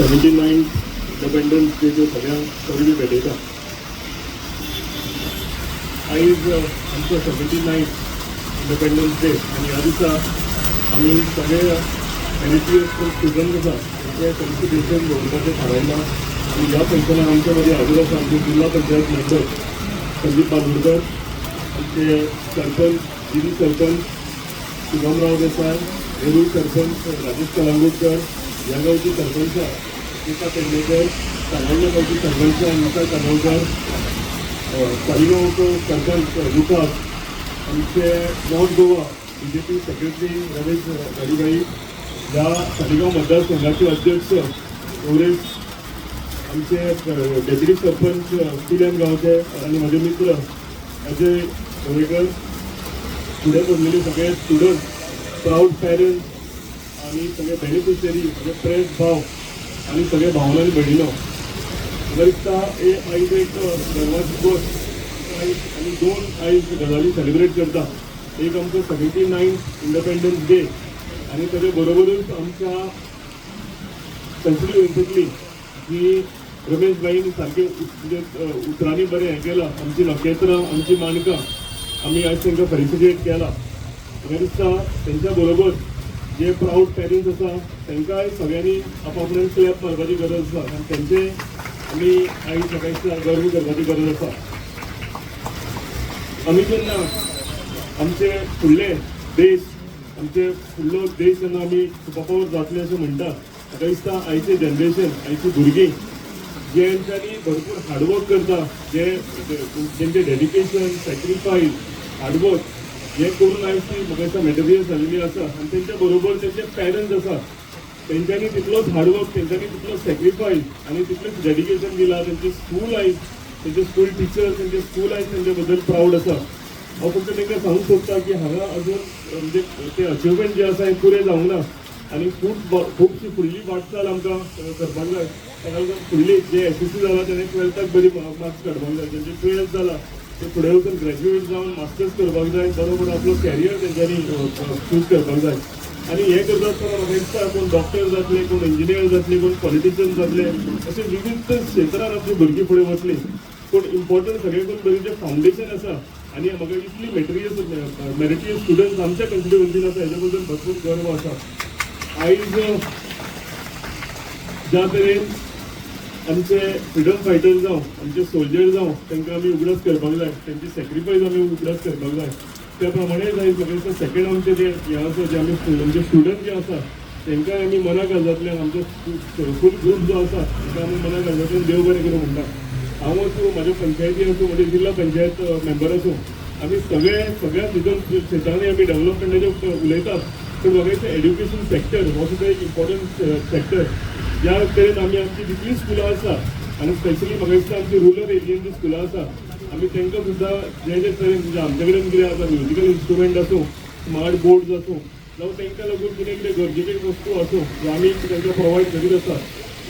79 independence डेच्यो सगळ्यांक परबी भेटयता. आयज आमचो 79 इंडिपेंडन्स डे आनी ह्या दिसा आमी सगळे एन स्टुडंट आसा, तांचे फेलिसिटेशन दवरपाचें थारायलां. आनी ह्या फंक्शनाक आमच्या मदीं हाजीर आसा आमचे जिल्हा पंचायत मेंबर संदीप बांदोडकर, आमचे सरपंच, जिरी सरपंच शुभमराव देसाय, नेरूल सरपंच राजेश कलांगुटकर, ह्या गांवची सरपंच गीता पेडणेकर, सांगोल्डा गांवची सरपंच अनिता कानोळकर, सालिगांवचो सरपंच लुकास, आमचे north Goa BJP secretary Ramesh Gadibai, ह्या सालिगांव मतदारसंघाचे अध्यक्ष गौरेश, आमचे डेप्युटी सरपंच पिल्यान गांवचे आनी म्हजे मित्र अजय गोवेकर, फुडें पडलेले सगळे स्टुडंट, प्राऊड पॅरंट्स आनी सगळे बेनिफिशरी, म्हजे प्रेस भाव आनी सगळे भावना आनी भयणीनो, म्हाका दिसता हे आयज एक गर्वाची गोश्ट. आयज आमी दोन आयज गजाली सेलिब्रेट करता. एक आमचो 79 इंडिपेंडन्स डे आनी ताजे बरोबरूच आमच्या कॉन्स्टिट्युएन्सीतली जी रमेश भाईन सारकें म्हणजे उतरांनी बरें हें केलां, आमची नखेत्रां, आमची माणकां आमी आयज तांकां फेलिसिटेट केला. म्हाका दिसता तेंच्या बरोबर जे प्राऊड पेरंट्स आसा, तांकांय सगळ्यांनी आपापल्यान क्लॅप मारपाची गरज आसा आनी तेंचे आमी आयज म्हाका दिसता गर्व करपाची गरज आसा. आमी जेन्ना आमचे फुडले देश, आमचे फुडलो देश जेन्ना आमी सुपर पावर जातले अशें म्हणटा, म्हाका दिसता आयचें जनरेशन, आयची भुरगीं जेंच्यांनी भरपूर हार्डवर्क करता, जे जेंचे डेडिकेशन, सॅक्रिफायस, हार्डवर्क हें करून आयज ती म्हाका दिसता मेटेरियल जाल्लेली आसा. आनी तेंच्या बरोबर तेंचे पेरंट्स आसा, तेंच्यांनी तितलोच हार्डवर्क, तेंच्यांनी तितलोच सॅक्रिफायस आनी तितलेंच डेडिकेशन दिलां. तेंचे स्कूल आयज, तेंचे स्कूल टिचर्स, तेंचे स्कूल आयज तेंचे बद्दल प्रावड आसा. हांव फक्त तांकां सांगूंक सोदता की हांगा अजून म्हणजे ते अचिवमेंट जे आसा हें पुरें जावंक ना आनी खूब खुबशी फुडली वाटचाल आमकां करपाक जाय. ताका लागून फुडली जे एसएससी जाला तेणे ट्वेल्थाक बरी मार्क्स काडपाक जाय. जेंचे ट्वेल्थ जाला ते फुडें वचून ग्रॅज्युएट जावन मास्टर्स करपाक जाय. बरोबर आपलो कॅरियर तेंच्यांनी चूज करपाक जाय. आनी हें करता आसतना म्हाका दिसता कोण डॉक्टर जातले, कोण इंजिनियर जातले, कोण पॉलिटिशियन जातले, अशे विविध क्षेत्रान आमची भुरगीं फुडें वतली. पूण इम्पॉर्टंट सगळ्याकून बरी जें फावंडेशन आसा आनी म्हाका इतली मेटेरियस मेरिटियस स्टुडंट्स आमच्या कॉन्स्टिट्युएन्सीन आसा, हेच्या बद्दल भरपूर गर्व आसा. आयज ज्या तरेन आमचे फ्रिडम फायटर्स जावं, आमचे सोल्जर जावं, तांकां आमी उगडास करपाक जाय, तेंची सॅक्रिफायस आमी उगडास करपाक जाय, त्या प्रमाणेच आयज म्हाका दिसता सेकंड आमचे जे हे आसा, जे आमी आमचे स्टुडंट जे आसा, तांकां आमी मना काळजांतल्यान, आमचो फूल ग्रूप जो आसा तांकां आमी मना काळजांतल्यान देव बरें करूं म्हणटा. हांव आसूं, म्हाज्या पंचायती आसूं, म्हजे जिल्हा पंचायत मेंबर आसूं, आमी सगळे सगळ्या हितून क्षेत्रांनी आमी डेव्हलपमेंटाचेर उलयतात. पूण म्हाका दिसता एड्युकेशन सेक्टर हो सुद्दां एक इम्पॉर्टंट सेक्टर. ज्या तरेन आमी आमची जितलीं स्कुलां आसा आनी स्पेशली म्हाका दिसता आमची रुरल एरियन जी स्कुलां आसा, आमी तांकां सुद्दां जे जे तरेन म्हणजे आमचे कडेन कितें आसा, म्युजिकल इन्स्ट्रुमेंट आसूं, स्मार्ट बोर्ड्स आसूं, जावं तांकां लागून कितें कितें गरजेचे वस्तू आसूं, ज्यो आमी तांकां प्रोवायड करीत आसा.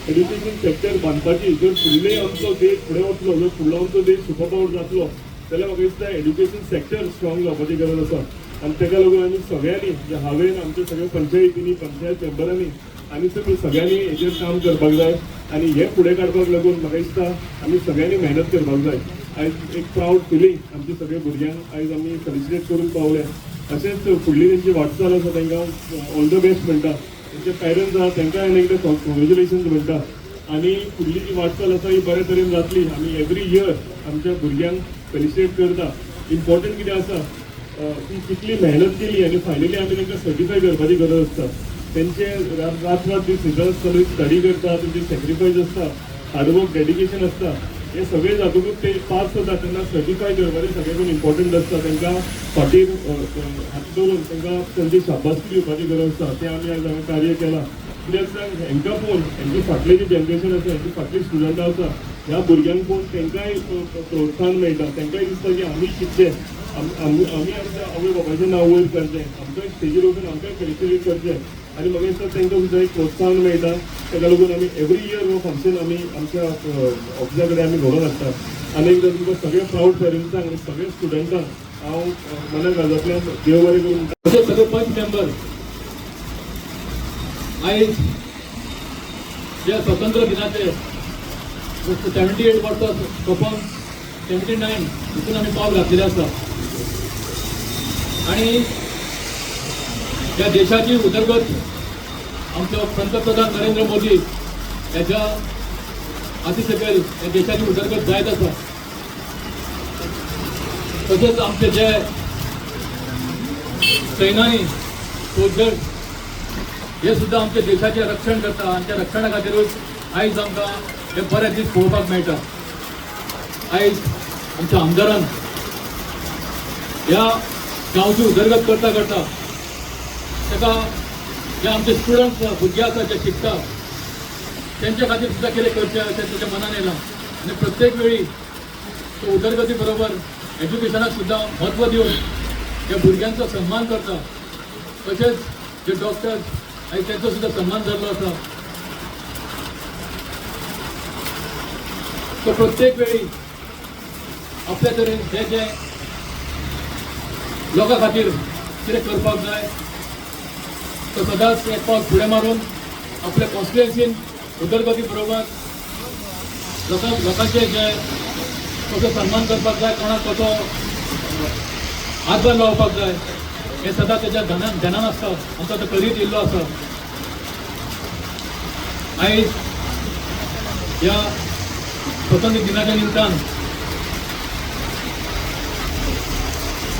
एड्युकेशन सेक्टर बांदपाची, जर फुडले आमचो देश फुडें वतलो, जर फुडलो आमचो देश सुपर पावर जातलो जाल्यार म्हाका दिसता एड्युकेशन सेक्टर स्ट्रॉंग जावपाची गरज आसा. आनी ताका लागून आमी सगळ्यांनी, म्हणजे हांवें, आमच्या सगळ्या पंचायतींनी, पंचायत मेंबरांनी आनी तुमी सगळ्यांनी हेजेर काम करपाक जाय. आनी हें फुडें काडपाक लागून म्हाका दिसता आमी सगळ्यांनी मेहनत करपाक जाय. आयज एक प्रावड फिलींग, आमच्या सगळ्या भुरग्यांक आयज आमी फेलिसिटेट करूंक पावले. अशेंच फुडली तेंची वाटचाल आसा, तांकां ऑल the best म्हणटा. तेंचे पेरंट्स आहा, तांकां आनी एकदां कॉंग्रेच्युलेशन्स म्हणटा. आनी फुडली जी वाटचाल आसा ही बऱ्या तरेन जातली. आमी एवरी इयर आमच्या भुरग्यांक फेलिसिटेट करता. इम्पॉर्टंट कितें आसा, ती कितली मेहनत केली आनी फायनली आमी तांकां सर्टिफाय करपाची गरज आसता. तेंचे रात रात रात दीस न्हिदत आसतना स्टडी करता, तेंचे सॅक्रिफायस आसता, हार्डवर्क, डेडिकेशन आसता, हे सगळे जातकूच ते पास जाता तेन्ना सर्टिफाय करपाचें सगळ्याकून इम्पॉर्टंट आसता. तांकां फाटीर हात दवरून तांकां तांची शाबासकी दिवपाची गरज आसता. तें आमी आयज हांगा कार्य केलां. कित्याक सांग, हेंकां पळोवन हेंची फाटली जी जनरेशन आसा, हेंची फाटली स्टुडंटां आसा, ह्या भुरग्यांक पळोवन तांकांय प्रोत्साहन मेळटा. तांकांय दिसता की आमी शिकचे, आमी आमी आमच्या आवय बापायचें नांव वयर करचें, आमकांय स्टेजीर वचून आमकांय फेलिसिटेट करचें. आनी म्हाका दिसता तांकां सुद्दां एक प्रोत्साहन मेळटा. ताका लागून आमी एवरी इयर हो फंक्शन आमी आमच्या ऑफिसा कडेन आमी घडोवन हाडटा. आनी एकदां तुमकां सगळ्या प्रावड पेरंट्सांक आनी सगळ्या स्टुडंटांक हांव मना काळजांतल्यान देव बरें करूं म्हणटा. असे सगळे पंच मेंबर आयज जे स्वतंत्र दिनाचे 78 वर्सां सोंपोवन 79 हितून आमी पावल घातलेलें आसा आनी ह्या देशाची उदरगत आमचो पंतप्रधान नरेंद्र मोदी ह्याच्या हाती सकयल ह्या देशाची उदरगत जायत आसा. तशेंच आमचे जे सैनानी सोल्जर्स हे सुद्दां आमच्या देशाचें रक्षण करता आनी त्या रक्षणा खातीरूच आयज आमकां हे बरे दीस पळोवपाक मेळटा. आयज आमच्या आमदारान ह्या गांवची उदरगत करता करता ताका जे आमचे स्टुडंट्स भुरगे आसा जे शिकता तेंच्या खातीर सुद्दां कितें करचें अशें ताच्या मनान येयलां आनी प्रत्येक वेळी तो उदरगती बरोबर एज्युकेशनाक सुद्दां म्हत्व दिवन ह्या भुरग्यांचो सन्मान करता. तशेंच जे डॉक्टर्स आनी तेंचो सुद्दां सन्मान जाल्लो आसा. तो प्रत्येक वेळी आपल्या तरेन जे जे लोकां खातीर कितें करपाक जाय तो सदांच एक पावल फुडें मारून आपल्या कॉन्स्टिट्युएन्सीन उदरगती बरोबर लोकांचे जे कसो सन्मान करपाक जाय, कोणाक कसो हातभार लावपाक जाय हें सदांच तेच्या ध्यानान आसता आनी तो करीत येयल्लो आसा. आयज ह्या स्वतंत्र दिनाच्या निमतान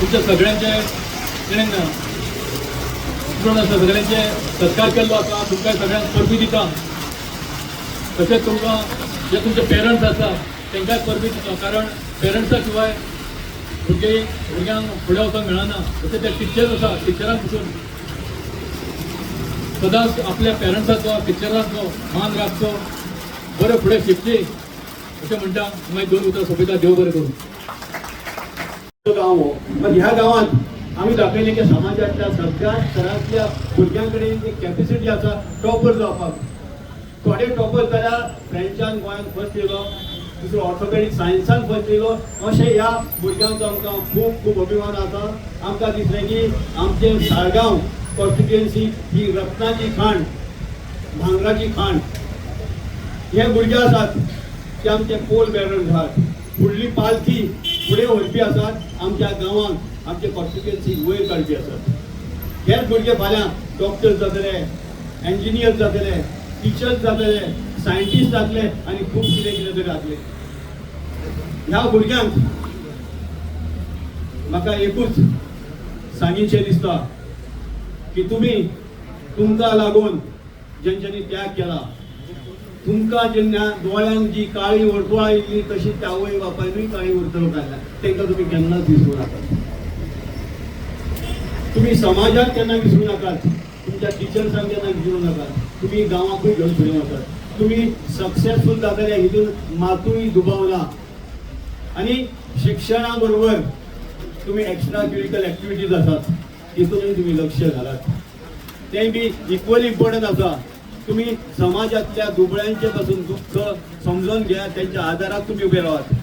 तुमच्या सगळ्यांचे तेणें स्टुडंट आसा सगळ्यांचे सत्कार केल्लो आसा. तुमकां सगळ्यांक परबी दिता. तशेंच तुमकां जे तुमचे पेरंट्स आसा तांकांय परबी दिता, कारण पेरंट्सा शिवाय भुरग्यांक फुडें वचोंक मेळना. तशें ते टिचर्स आसा टिचरांक पसून सदांच आपल्या पेरंट्साचो टिचरांचो मान राखचो, बरें फुडें शिकची अशें म्हणटा. मागीर दोन उतरां सोंपयता. देव बरें करूं. गांव हो ह्या गांवांत आमी दाखयलें की समाजांतल्या सगळ्या थरांतल्या भुरग्यां कडेन एक कॅपेसिटी आसा टॉपर जावपाक. थोडे टॉपर जाल्यार फ्रेंचान गोंयांत फर्स्ट येयलो, दुसरो ऑर्थोपेडीक सायन्सान फर्स्ट येयलो. अशें ह्या भुरग्यांचो आमकां खूब खूब अभिमान आसा. आमकां दिसलें की आमचें साळगांव कॉन्स्टिट्युएन्सी ही रत्नाची खाण, भांगराची खाण. हे भुरगे आसात ते आमचे पोल बॅरर्स आसात, फुडली पालखी फुडें व्हरपी आसात, आमच्या गांवांक आमचे कॉन्स्टिट्युएन्सी वयर काडपी आसात. हेच भुरगे फाल्यां डॉक्टर्स जातले, एंजिनियर्स जातले, टिचर्स जातले, सायंटिस्ट जातले आनी खूब कितें कितें तरी जातले. ह्या भुरग्यांक म्हाका एकूच सांगीनशें दिसता की तुमी तुमकां लागून जेंच्यांनी त्याग केला, तुमकां जेन्ना दोळ्यांक जी काळी वर्तुळां येयल्ली तशी त्या आवय बापायनूय काळी वर्तुळां काडल्या, तांकां तुमी केन्नाच विसरूं नाकात. तुमी समाजाक केन्ना विसरूं नाकात, तुमच्या टिचर्सांक केन्ना विसरूं नाकात. तुमी गांवांकूय घेवन फुडें वचात. तुमी सक्सेसफूल जातले हितून मातूय दुबाव ना. आनी शिक्षणा बरोबर तुमी एक्स्ट्रा क्युरिकल एक्टिविटीज आसात तितूनय तुमी लक्ष घालात, तें बी इक्वली इम्पॉर्टंट आसा. तुमी समाजांतल्या दुबळ्यांचे पासून दुख्ख समजून घेयात, तेंच्या आदाराक तुमी उबे रावात,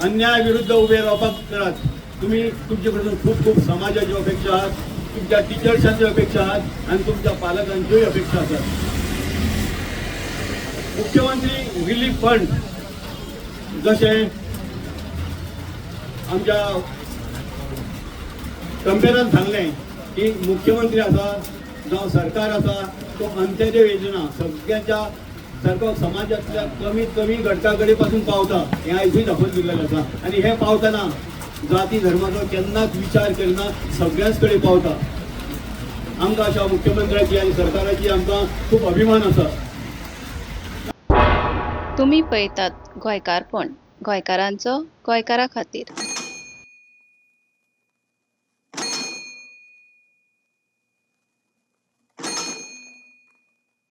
अन्याय विरुद्ध उबे रावपाक करात. तुमी तुमचे कडसून खूब खूब समाजाच्यो अपेक्षा आहात, तुमच्या टिचर्सांच्यो अपेक्षा आहात आनी तुमच्या पालकांच्योय अपेक्षा आसात. मुख्यमंत्री रिलीफ फंड जशें आमच्या कंपेरान सांगलें की मुख्यमंत्री आसा जावं सरकार आसा तो अंत्योदय योजना सगळ्यांच्या सारको समाजांतल्या कमीत कमी घटका कडेन पासून पावता हें आयजूय दाखोवन दिल्लें आसा. आनी हें पावतना जाती धर्माचो केन्नाच विचार करिना, सगळ्यांच कडेन पावता. आमकां अशा मुख्यमंत्र्याची आनी सरकाराची आमकां खूब अभिमान आसा. तुमी पळयतात गोंयकारपण, गोंयकारांचो गोंयकारा खातीर.